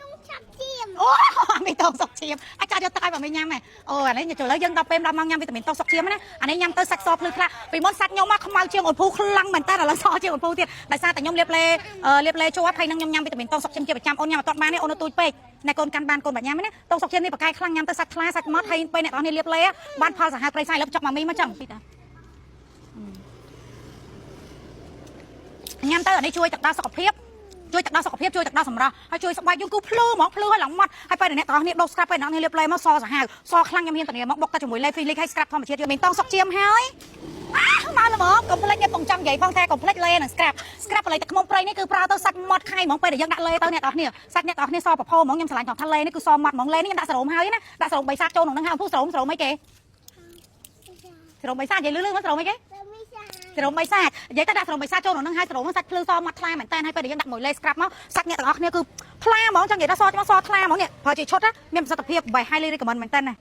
តុងឆាប់ជាម អូមីតងសុកឈាមអាចយកទឹកឲ្យបើមីញ៉ាំហ៎អូអានេះចូលលើយើងដល់ពេលដល់មកញ៉ាំវីតាមីនតងសុកឈាមណាអានេះញ៉ាំទៅសាច់សភ្លឺខ្លះពីមុនសាច់ខ្ញុំមកខ្មៅជាងអូនភូខ្លាំងមែនតើឥឡូវសជាងអូនភូទៀតដោយសារតែខ្ញុំលាបលេលាបលេជាប់ហើយនឹងខ្ញុំញ៉ាំវីតាមីនតងសុកឈាមជាប្រចាំអូនញ៉ាំអត់បានទេអូននៅទូចពេកណែកូនកាន់បានកូនបាច់ញ៉ាំណាតងសុកឈាមនេះប្រកែខ្លាំងញ៉ាំទៅសាច់ថ្លាសាច់ម៉ត់ហើយពេលអ្នកនរនេះលាបលេបានផលសាហាវព្រៃសាយលើចុកម៉ាមីមកចឹងពីតាញ៉ាំទៅអានេះជួយទឹកដល់សុខភាពជួយទឹកដល់សុខភាពជួយទឹកដល់សម្រស់ហើយជួយស្បែកយើងគូភ្លឺហ្មងភ្លឺហើយឡើងម៉ត់ហើយពេលអ្នកទាំងអស់គ្នាដូស scrub ពេលអ្នកទាំងអស់គ្នាលាបលេមកសសាហាវសខ្លាំងខ្ញុំហ៊ានធានាមកបុកតែជាមួយលេ Felix ហើយ scrub ធម្មជាតិយើងមានតងសុកជាមហើយអាមកល្មមកុំភ្លេចអ្នកពងចង់និយាយផងថាកុំភ្លេចលេនិង scrub scrub បល័យទឹកខ្មុំព្រៃនេះគឺប្រើទៅសាច់ម៉ត់ខៃហ្មងពេលដែលយើងដាក់លេទៅអ្នកទាំងអស់គ្នាសាច់អ្នកទាំងអស់គ្នាសពផោហ្មងខ្ញុំស្រឡាញ់ថងថាលេនេះគឺសម៉ត់ហ្មងលេនេះខ្ញុំដាក់សរោមហើយណាដាក់សរោមបីសាកចូលក្នុងហ្នឹងហើយពូសរោមសរោមអីគេសរោមបីសាកនិយាយលឺលឺមកសរោមអីគេ ទៅមីសា សរោមបីសាកនិយាយទៅដាក់សរោមបីសាកចូលក្នុងហ្នឹងហើយសរោមសាច់ភ្លឺសម៉ត់ថ្លាមែនតើហើយពេលដែលយើងដាក់មួយលេ scrub មកសាច់អ្នកទាំងអស់គ្នាគឺថ្លាហ្មងចង់និយាយថាសមកសថ្លាហ្មងនេះព្រោះជាឈុតមានប្រសិទ្ធភាពបែ highly recommend មែនតើណា។